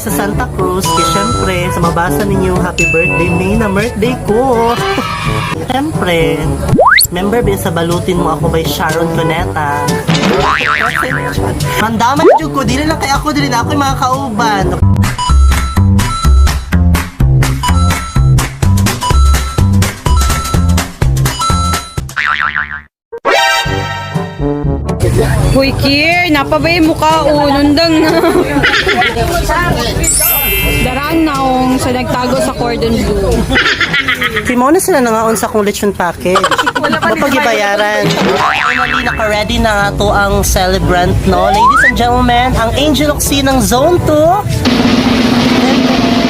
diri sa Santa Cruz. Kaya syempre, sa mabasa ninyo, happy birthday, May na birthday ko. Syempre, member ba sa Balutin Mo Ako by Sharon Cuneta. Mandaman jud ko, dili lang kay ako, dili na ako yung mga kauban. Hoy, Kier, napabay mukha o nundang na. Daraan naong sa nagtago sa cordon bleu. Si Mona sila nangaon sa akong lechon package. Wala pa pagibayaran. Finally, naka-ready na nga to ang celebrant, no? Ladies and gentlemen, ang Angel Oxy ng Zone 2.